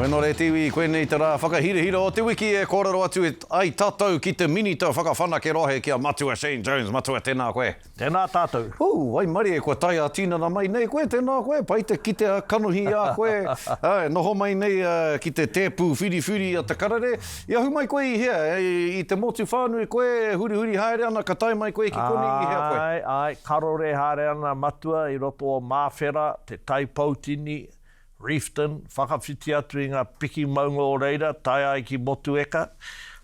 Hoi nō re te iwi, koinei te rā whakahirahira o te wiki e kōrero atu ai tātou ki te Minita Whakawhanake Rohe ki a Matua Shane Jones. Matua, tēnā koe. Tēnā tātou. Ū, waimarie, kua tae ā-tinana mai nei koe, tēnā koe, pai te kite a kanohi i a koe, ā, noho mai nei ki te tēpu whiriwhiri a te karere. I ahu mai koe i hea? I te motu whānui koe e hurihuri haere ana, ka tae mai koe ki konei i hea koe? Āe, āe, karore haere ana Matua i roto o Māwhera, Te Tai Poutini, Reefton, whakawhiti atu i ngā piki maunga o reira, tae ai ki Motueka,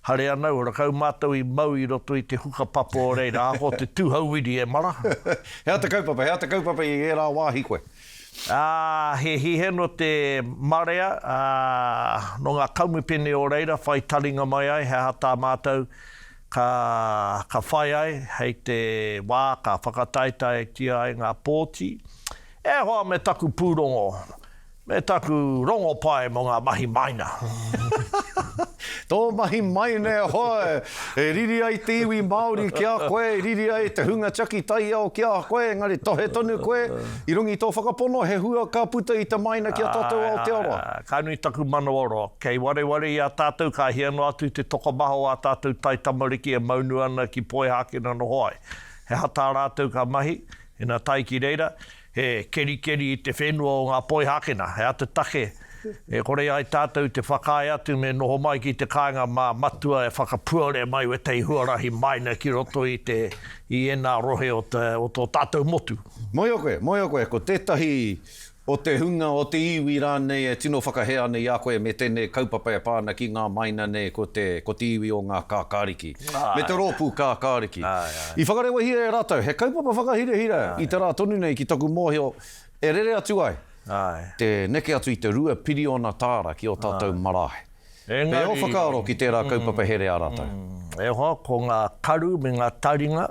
hare ana, horakau mātou i mau i roto i te hukapapa o reira, ahakoa te tūhauwiri e mara. He aha te kaupapa, he aha te kaupapa i ērā wāhi koe? Ā, he hihe nō te marea, ā, nō ngā kaumupene o reira whai taringa mai ai he aha tā mātou ka, ka whai ai hei te wā ka whakataetaetia ai ngā pōti. E hoa me taku pūrongo, me taku rongopai mō ngā mahi maina. Tō mahi maina e hoa, e riri ai te iwi Māori ki a koe, e riri ai te hunga tiaki taiao ki a koe, engari tohe tonu koe i runga i tō whakapono he hua ka puta i te maina ki a tātou Aotearoa. Āe, āe, ka nui taku manawaroa. Kei wareware i a tātou ka hia noa atu te tokomaha o ā tātou taitamariki e maunu ana ki Poihākena noho ai. He aha tā rātou ka mahi? Ina tae ki reira, he kerikeri i te whenua o ngā Poihākena. He aha te take e kore ai tātou te whakaae atu me noho mai ki te kāinga mā Matua e whakapuare mai wētahi huarahi maina ki roto i te, i ēnā rohe o te, o tō tātou motu. Mōhio koe, mōhio koe, ko tētahi o te hunga, o te iwi rānei e tino whakahē ana i a koe me tēnei kaupapa e pā ana ki ngā maina nei ko te, ko te iwi o ngā kākāriki, me te rōpū kākāriki. I whakarewahia e rātou he kaupapa whakahirahira i te rā tonu nei ki taku mōhio e rere atu ai te neke atu i te $2 piriona ki ō tātou marae. Me ō whakaaro ki tērā kaupapa here a rātou. E hoa, ko ngā karu me ngā taringa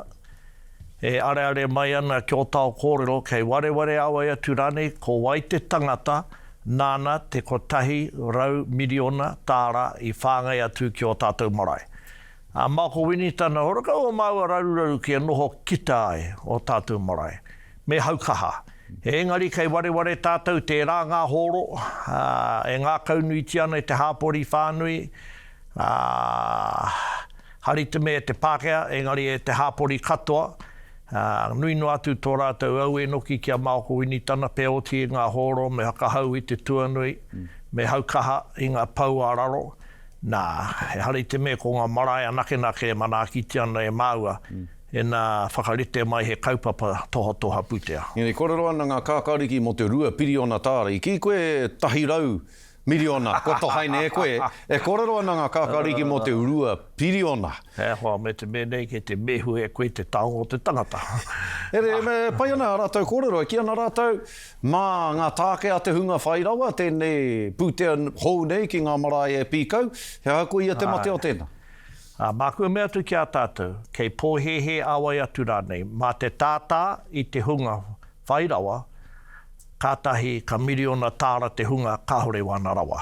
e areare mai ana ki ō tao kōrero kei wareware a wai atu rānei ko wai te tangata nāna te 100 miriona tāra i whāngai atu ki ō tātou marae. Ā, mā ko Winitana, horakau o māua raruraru kia noho kita ai ō tātou marae. Me haukaha. Engari kei wareware tātou tērā ngā hōro, ā, e ngākaunuitia ana e te hāpori whānui, ā, hari te mea e te Pākehā, engari e te hāpori katoa, ā, nui noa atu tō rātou aue noki ki a Maoko Winitana, pea oti i ngā hōro me whakahau i te tuanui, me haukaha i ngā pou ā-raro, nā, ehara i te mea ko ngā marae anakenake e manaakitia ana e māua. Ina whakarite mai he kaupapa tohatoha putea. E kōrero ana ngā kākāriki mō te $2 piriona. I kī koe 100 miriona, kua tohaina e koe. E kōrero ana ngā kākāriki mō te $2 piriona. He hoa, me te mea nei kei te mēhue e koe te taonga o te tangata. E pai ana ā rātou kōrero, e kī ana rātou, mā ngā tāke a te hunga whai rawa tēnei pūtea hou nei ki ngā marae e pīkau. He aha koia te mate o tēnā? Ā, māku e mea atu ki a tātou, kei pōhēhē a wai atu rānei, mā te tātā i te hunga whai rawa, kātahi ka miriona tāra te hunga kāore wāna rawa.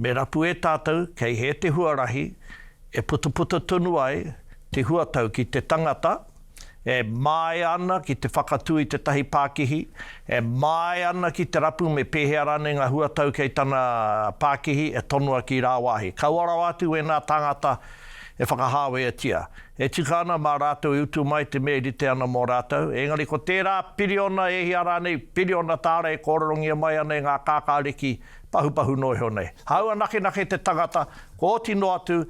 Me rapu e tātou kei hē te huarahi e putaputa tonu ai te huatau ki te tangata, e māia ana ki te whakatū i tētahi pākihi, e māia ana ki te rapu me pēhea rānei ngā huatau kei tana pākihi e tonoa ki rāwāhi. Kaua rawa atu wēnā tāngata e whakahāweatia. E tika ana mā rātou e utu mai te mea e rite ana mō rātou, engari ko tērā piriona e hia rānei piriona tāra e kōrerongia mai ana e ngā kākāriki pahupahu noa iho nei. Hāua nakenake te tangata, kua oti noa atu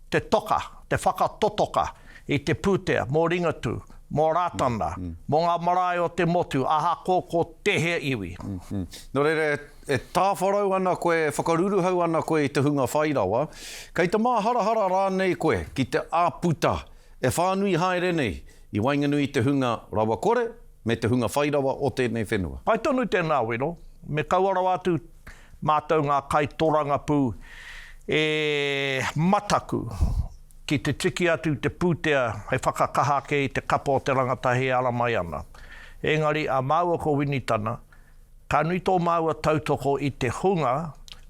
te toka, te whakatotoka i te pūtea mō Ringatū, mō Rātana, mō ngā marae o te motu, ahakoa ko tēhea iwi. Nō reira, e tāwharau ana koe, e whakaruruhau ana koe i te hunga whai rawa, kei te māharahara rānei koe ki te āputa e whānui haere nei i waenganui i te hunga rawakore me te hunga whai rawa o tēnei whenua? Pai tonu tēnā wero, me kaua rawa atu Mātou ngā kaitorangapū e mataku ki te tiki atu i te pūtea hei whakakaha ake i te kapa o te rangatahi e ara mai ana. Engari a māua ko Winitana, ka nui tō māua tautoko i te hunga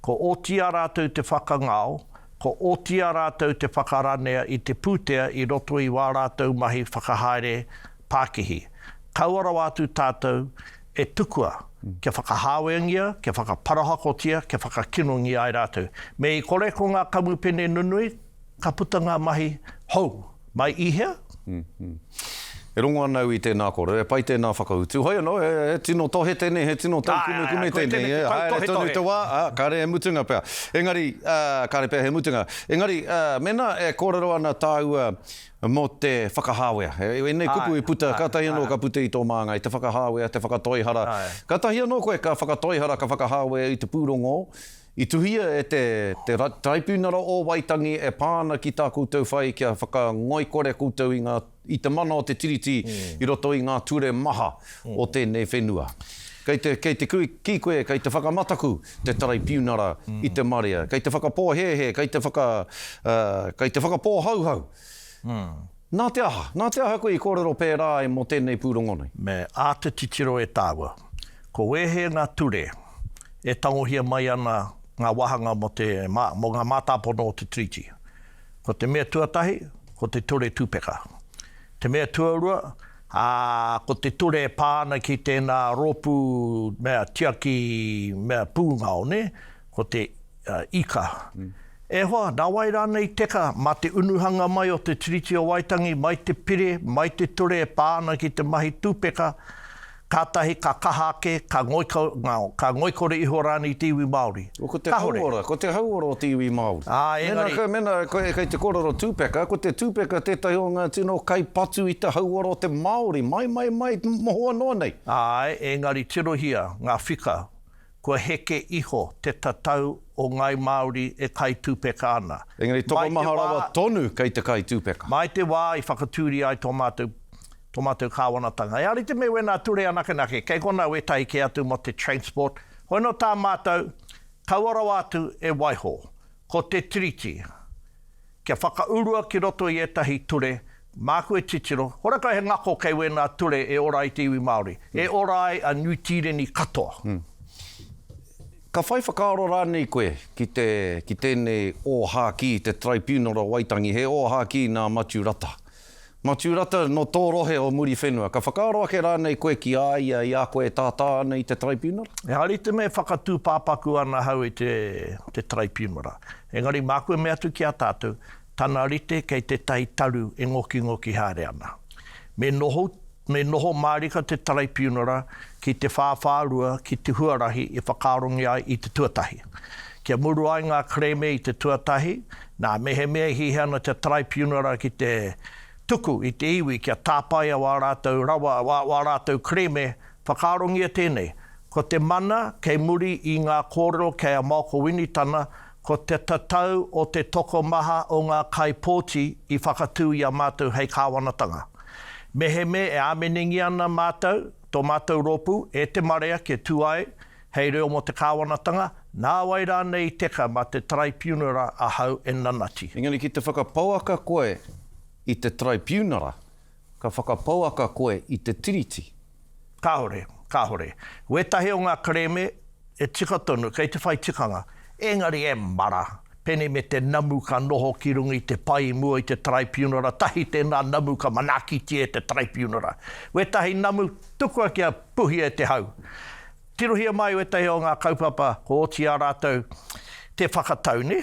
ko oti a rātou te whakangao, ko oti a rātou te whakaranea i te pūtea i roto i wā rātou mahi whakahaere pākihi. Kaua rawa atu tātou e tukua. kia whakahāweangia, kia whakaparahakotia, kia whakakinongia ai rātou. Me i kore ko ngā kamupene nunui, ka puta ngā mahi hou. Mai i hea? E rongo ana au i tēnā kōrero, e pai tēnā whakautu. Hoi anō, he tino tohe tēnei, he tino taukumekume tēnei. E haere tonu te wā, ā, kāre he mutunga pea. Engari, ā, kāre pea he mutunga. Engari, ā, mēnā e kōrero ana tāua mō te whakahāwea, ēnei kupu i puta, kātahi anō ka puta i tō māngai, te whakahāwea, te whakatoihara. Kātahi anō koe ka whakatoihara, ka whakahāwea i te pūrongo, I tuhia e te te Taraipiunara o Waitangi e pā ana ki tā koutou whai kia whakangoikore koutou i ngā i te mana o te Tiriti i roto i ngā ture maha o tēnei whenua. Kei te kei te kī koe kei te whakamataku te Taraipiunara i te marea, kei te whakapōhēhē, kei te whaka kei te whakapōhauhau. Nā te aha? Nā te aha koe i kōrero pērā ai mō tēnei pūrongo nei? Me āta titiro e tāua. Ko wēhea ngā ture e tangohia mai ana ngā wāhanga mō te, mō ngā mātāpono o te Tiriti? Ko te mea tuatahi, ko te ture tupeka. Te mea tuarua, ā, ko te ture e pā ana ki tēnā rōpū mea tiaki mea pūngao, nē? Ko te ika. E hoa, nā wai rānei teka mā te unuhanga mai o te Tiriti o Waitangi, mai te pire, mai te ture e pā ana ki te mahi tupeka, kātahi ka kaha ake, ka ka ngoikore iho rānei te iwi Māori. Ko te Kāore. hauora, ko te hauora o te iwi Māori. Ā, engari. Mēnā, mēnā koe kei te kōrero tupeka, ko te tupeka tētahi o ngā tino kaipatu i te hauora o te Māori, mai, mai, mai, mohoa noa nei. Āe, engari tirohia ngā whika Kua heke iho te tatau o Ngāi Māori e kai tupeka ana. Engari tokomaha rawa tonu kei te kai tupeka. Mai te wā i whakatūria ai tō mātou, tō mātou kāwanatanga. Ehara i te mea wēnā ture anakenake, kei konā wētahi kē atu mō te transport. Hoi nō tā mātou, kaua rawa atu e waiho. Ko te Tiriti. Kia whakaurua ki roto i ētahi ture, māku e titiro, horekau he ngako kei wēnā ture e ora ai te iwi Māori, e ora ai a Niu Tīreni katoa. Ka whai whakaaro rānei koe ki te, ki tēnei ōhākī, te Taraipiunara o Waitangi, he ōhākī nā Matiu Rata? Matiu Rata, nō tō rohe o Muriwhenua, ka whakaaro ake rānei koe ki a ia i a koe e tātā ana i te Taraipiunara? Ehara i te mea e whakatūpāpaku ana ahau i te, te Taraipiunara. Engari māku e mea atu ki a tātou, tana rite kei tētahi taru e ngokingoki haere ana. Me noho, me noho mārika te Taraipiunara ki te whāwhārua ki te huarahi i whakaarongia ai i te tuatahi. Kia muru ai ngā kerēme i te tuatahi, nā, mehemea e hiahia ana te Taraipiunara ki te tuku i te iwi kia tāpaea wā rātou rawa, wā, wā rātou kerēme, whakaarongia tēnei, ko te mana kei muri i ngā kōrero kei a Malcolm Winitana, ko te tatau o te tokomaha o ngā kaipōti i whakatū i a mātou hei kāwanatanga. Mehemea e āmenengia ana mātou, tō mātou rōpū, e te marea kia tū ai hei reo mō te kāwanatanga, nāwai rānei i teka mā te Taraipiunara ahau e nanati. Engari ki te whakapauaka koe i te Taraipiunara, ka whakapauaka koe i te Tiriti. Kāore, kāore. Wētahi o ngā kerēme e tika tonu, kei te whai tikanga, engari e mara, pēnei me te namu ka noho ki runga i te pae i mua i te Taraipiunara, tahi tēnā namu ka manaakitia e te Taraipiunara. Wētahi namu, tukua kia puhia e te hau. Tirohia mai wētahi o ngā kaupapa kua oti i a rātou te whakatau, nē?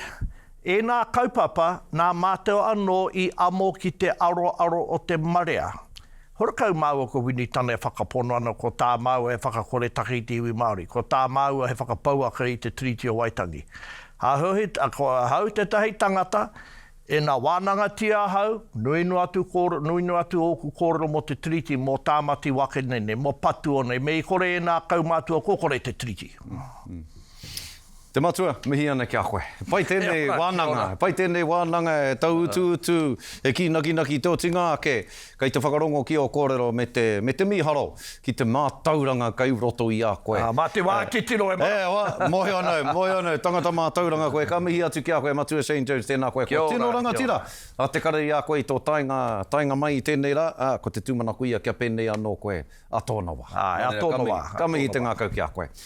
Ēnā kaupapa nā mātou anō i amo ki te aroaro o te marea. Horakau māua ko Winitana e whakapono ana ko tā māua he whakakoretake i te iwi Māori, ko tā māua he whakapauaka i te Tiriti o Waitangi. Heoi, ko ahau tētahi tangata, Ina wānangatia ahau, nui noa atu kōrero, nui noa atu ōku kōrero mō te Tiriti, mō Tāmati Wakenene, mō Patuone, me i kore ēnā kaumātua kua kore te Tiriti. Te Matua, mihi ana ki a koe. He pai tēnei wānanga, he pai tēnei wānanga e tauutuutu, e kīnakinaki te otinga ake, kei te whakarongo ki ō kōrero me te, me te mīharo ki te mātauranga kei roto i a koe. Ā, mā te wā titiro e mara. E hoa, mōhio ana au, mōhio ana au, tangata mātauranga koe, ka mihi atu ki a koe Matua Shane Jones, tēnā koe, Kia kua ora, tino kia ora. rangatira a Te Kara i a koe i tō taenga, taenga mai i tēnei rā, ā, ko te tūmanako ia kia pēnei anō koe a tōna wā. Āe, a Nō reira, tōna ka mihi, wā, a ka mihi tōna te wā. ngākau ki a koe.